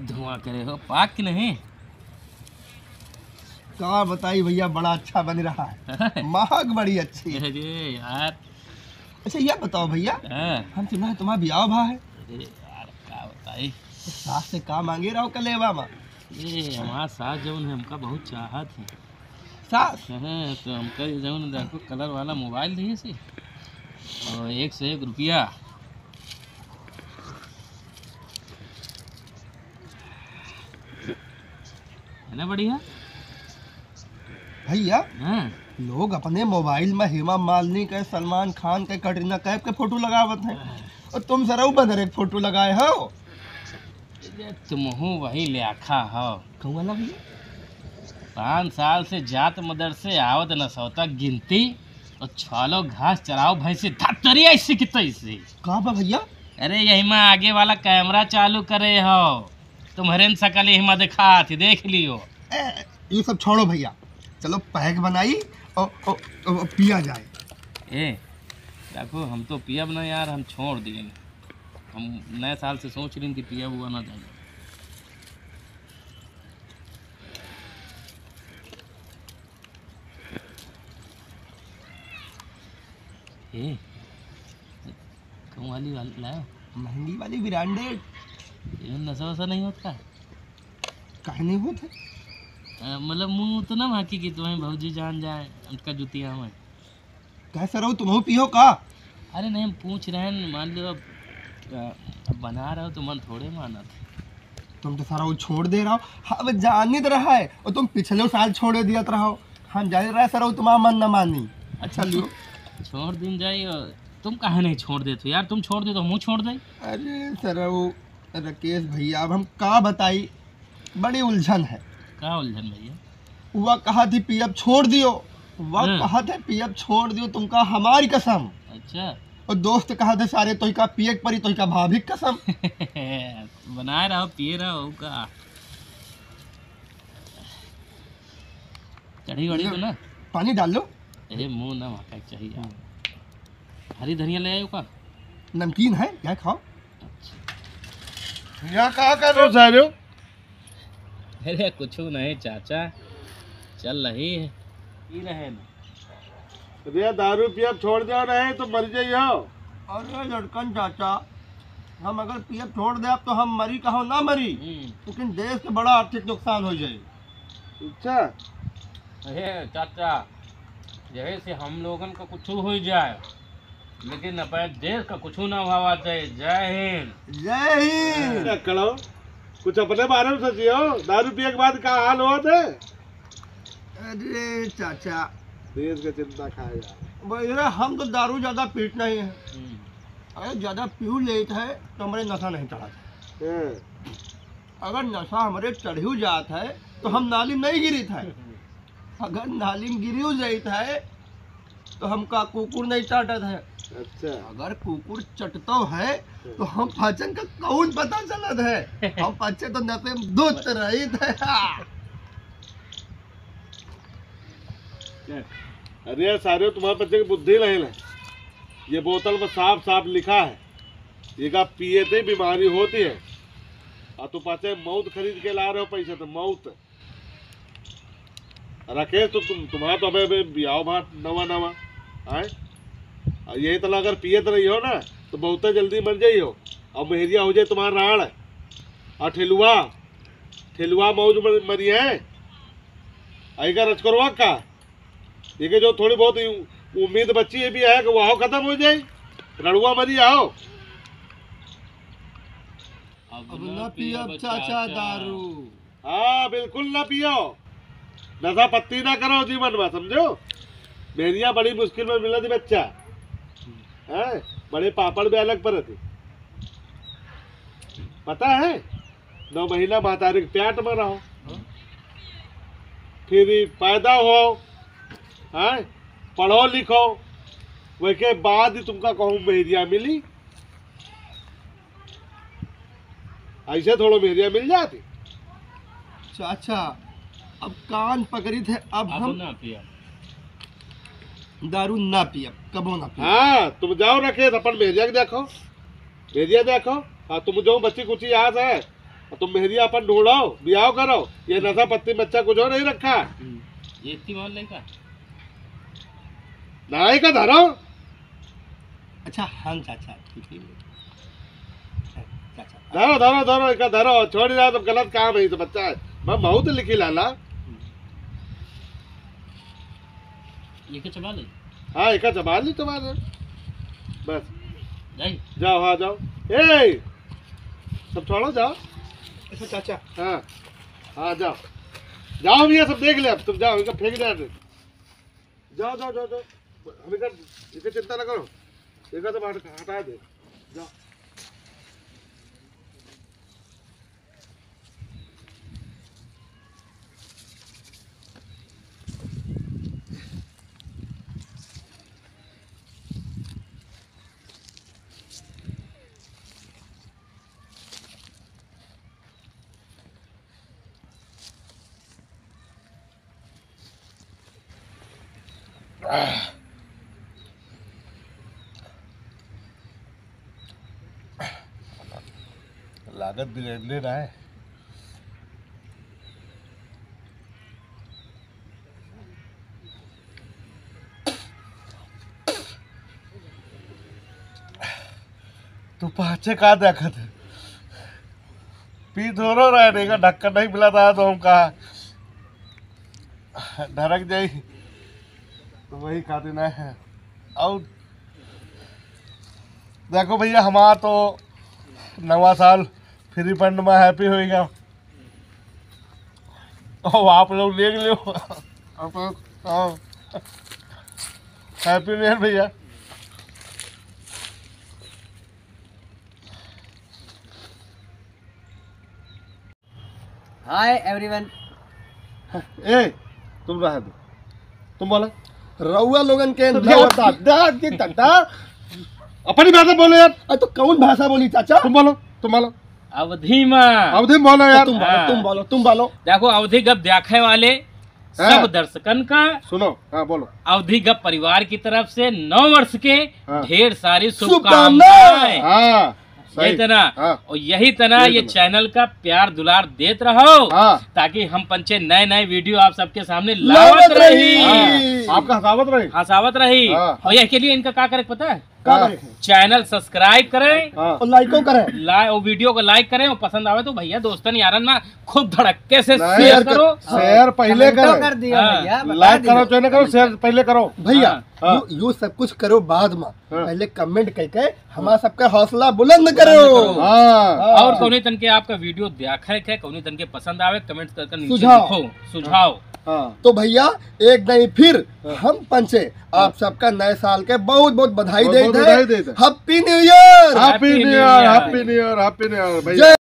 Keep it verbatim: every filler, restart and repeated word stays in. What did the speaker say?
धुआं करे हो, पाक कि नहीं? का बताई भैया, बड़ा अच्छा बन रहा है। महक बड़ी अच्छी। अरे यार। अच्छा, ये बताओ भैया, हाँ। हम सुना है तुम्हारा ब्याह भा है। अरे यार, का बताई? सास से का मांगे रहो कलेवा मा? ये हमार सास जौन है, हमका बहुत चाहत है। सास? हाँ, तो हमका ये जौन देखो कलर वाला मोबाइल दिए से, और एक से एक रुपया। है ना बढ़िया? भैया, हाँ। लोग अपने मोबाइल में हेमा मालिनी के, सलमान खान के, कटरीना कैफ के फोटो लगावत हैं, और तुम सरऊ बदरे के फोटो लगाए हो। अरे, तुमहू वही ल्याखा हो। कहूँ वाला भैया? पाँच साल से जात मदरसे आवत न सौता गिनती, और छालो घास चराओ भैंसी धत्तरी ऐसी की तैसी। का बा भैया? अरे, यही में आगे वाला कैमरा चालू करे हो, तुम्हरे न सकल यही में दिखात ही, देख लियो। ए, ये सब छोड़ो भैया, चलो पैक बनाई और, और, और पिया जाए। ए, देखो, हम तो पियब ना यार, हम छोड़ दिए। हम नए साल से सोच रही कि पिया हुआ ना जाए। ए, कहूँ वाली, वाली लायो? महंगी वाली ब्रांडेड। ये नशा वशा नहीं होता? काहे नहीं होत है? अ, मतलब मुँह तो ना माकी कि तुम्हें भौजी जान जाए, उनका जुतिया में। कह सरऊ, तुमहू पियो का? अरे नहीं, हम पूछ रहे हैं, मान लो अब, अ, अब बना रहे हो तो मन थोड़े मानत। तुम तो सरऊ छोड़ दे रहो, हम जानित रहा है, और तुम पिछले साल छोड़े दियत रहो। हम जानित रहा सरऊ तुम्हारा मन न मानी। अच्छा लियो। छोड़ दिन जाई, और तुम काहे नहीं छोड़ देत हो यार? तुम छोड़ दे तो हमहू छोड़ दे। अरे सरऊ, राकेश भैया, अब हम का बताई, बड़ी उलझन है। का उलझन भैया? वह कहा थी पियब छोड़ दियो, वह हाँ। कहा थे पियब छोड़ दियो, तुमका हमारी कसम। अच्छा। और दोस्त कहा थे सारे तोहिका पिए के परी, तोहिका भाभी के कसम। बनाए रहो, पिए रहो का। चढ़ी वढ़ी तो ना? पानी डाल लो। ए, मुंह ना महका के चाहिए। हरी धनिया ले आयो का? नमकीन है, यह खाओ। अच्छा। यहाँ कहाँ कर रहे हो सारे? अरे, कुछ नहीं चाचा, चल रही है, पी रहे हैं। अरे, दारू पियब छोड़ दो, नहीं तो मर जाइयो। अरे लड़कन चाचा, हम अगर पियब छोड़ देब तो हम मरी कहो ना मरी, हम्म। लेकिन देश के बड़ा आर्थिक नुकसान हो जाए। अच्छा। अरे चाचा, यही से हम लोगन का कुछ हो जाए, लेकिन अपने देश का कुछ ना भावा जाए। जय हिंद। जय हिंद। क्या करो, कुछ अपने बारे में सोचियो, दारू पिए के बाद का हाल होत है? अरे चाचा, देश का चिंता खाए यार। भैया, हम तो दारू ज्यादा पीत नहीं है। हम्म। अगर ज्यादा पी लेत है तो हमरे नशा नहीं चढ़त है। हाँ। अगर नशा हमरे चढ़ियो जात है तो हम नाली में नहीं गिरित है। अगर नाली में गिरियो जाइत है तो हमका कुकुर नहीं चाटत है। अच्छा। अगर कुकुर चटतो है तो हम पाचन का कौन पता चलत है? हम पाचे तो नशे में धुत रहित है। अरे यार सारे, तुम्हारे बच्चे की बुद्धि नहीं है। ये बोतल में साफ साफ लिखा है, ये का पिए थे बीमारी होती है। और तुम पाचे मौत खरीद के ला रहे हो पैसे तो मौत। राकेश, तो तुम, तुम्हारा तो अबे, अबे बियाह भा नवा नवा, आए? और यही तरह अगर पियत रही हो ना, तो बहुत जल्दी मर जाई हो। और मेहरिया हो जाए तुम्हारा राड़। और ठेलुआ, ठेलुआ मौज मर-, मरी है। आई का रचकरवा का? ये के जो थोड़ी बहुत उ-, उम्मीद बची है भी है कि वह खत्म हो जाए। रड़ुआ मरी आओ। अब अब न न पियब पियब चाचा चाचा। दारू। हाँ, बिल्कुल ना पियो, नशा पत्ती ना करो जीवन में, समझो। मेहरिया बड़ी मुश्किल में मिला थी बच्चा, हैं? बड़े पापड़ में अलग पर थी, पता है? नौ महीना महतारी के प्याट में रहो, फिर ही पैदा हो, हैं? पढ़ो लिखो, वह के बाद ही तुमका कहूँ मेहरिया मिली। ऐसे थोड़ो मेहरिया मिल जाती। चाचा, अब कान पकड़ी थे, अब अब हम ना पियब। दारू ना पियब, कबो ना पियब। हाँ, तुम जाओ रखे अपन मेहरिया के देखो, मेहरिया देखो। हाँ, तुम जो बच्ची कुची याद है, तुम मेहरिया अपन ढूंढो, बियाह करो, ये नशा पत्ती में अच्छा कुछ और नहीं रखा। हम्म। ये इतनी मान लेगा? नाई का धरो। अच्छा, हाँ चाचा, ठीक है। चाचा। धरो, धरो, धरो, इका धरो, छोड़ी जाओ, तो गलत काम है, ये तो बच्चा है। मैं बहुत लिखी लाला। ये का चबा ले? हाँ, इका चबा ली, चबा ले। बस। जाई? जाओ, हाँ, जाओ। ए, सब छोड़ो, जाओ। अच्छा, चाचा। हाँ, हाँ, जाओ। जाओ भैया, सब देख ले, अब तुम जाओ, इनका फेंक दे। जाओ, जाओ, जाओ, जाओ। हम इधर, इधर चिंता ना करो। इधर से बाहर हटा दे। जाओ। लागत बिगड़ले ना है। तू पाछे का देखत है? पी थोड़ो रहे, देखा ढक्कन नहीं मिला था तो हम कहा ढरक जाई, तो वही खातिर ना है। और देखो भैया, हमारा तो नवा साल फ्री फंड में हैप्पी होएगा। ओ, आप लोग देख लो। आप लोग, हाँ। हैप्पी न्यू ईयर भैया। हाय एवरीवन। ए, तुम रह दो, तुम बोलो। रउआ लोगन के तो नव- दादा, दादा, दादा। अपनी भाषा बोलो यार। अरे तो कौन भाषा बोली चाचा? तुम बोलो, तुम बोलो। अवधी में। अवधी में बोलो यार। तुम बोलो, हाँ। तुम बोलो, तुम बोलो। देखो, अवधी गप देखे वाले हाँ। सब दर्शकन का सुनो, हाँ, बोलो। अवधी गप परिवार की तरफ से नव वर्ष के हाँ। ढेर सारी शुभकामनाएं। शुभकामनाएं। हाँ, सही। यही तना, हाँ। और यही तना यही ये तना। चैनल का प्यार दुलार देत रहो, हाँ। ताकि हम पंचे नए नए वीडियो आप सबके सामने लावत लावत रही। रही। हाँ, आपका हंसावत रही। हंसावत रही। हाँ। और यह के लिए इनका का करे पता है? का हाँ। करे? चैनल सब्सक्राइब करें। हाँ। और लाइको करें। लाइ-, और वीडियो को लाइक करें और पसंद आवे तो भैया दोस्तन यारन में खूब धड़क्के से नहीं, शेयर यार, करो। शेयर पहिले कमेंटो करें। कर दियो हाँ। भैया, बता लाइक करो, दियो। चैनल करो, शेयर पहिले करो। भैया, हाँ। हाँ। यू, यू सब कुछ करो बाद में। हाँ। पहले कमेंट करके हमारा सबका हौसला बुलंद करो। बुलंद करो। हाँ। हाँ। और कौने तन के आपका वीडियो देखे के, कौने तन के पसंद आवे, कमेंट करके नीचे सुझाव। लिखो, सुझाव। हाँ। तो भैया, एक दाई फिर हाँ। हम पंचे आप हाँ। सबका नए साल के बहुत बहुत बधाई बहुत देत बहुत है। बधाई देत है। Happy New Year। Happy New Year, Happy New Year, Happy New Year भैया। जय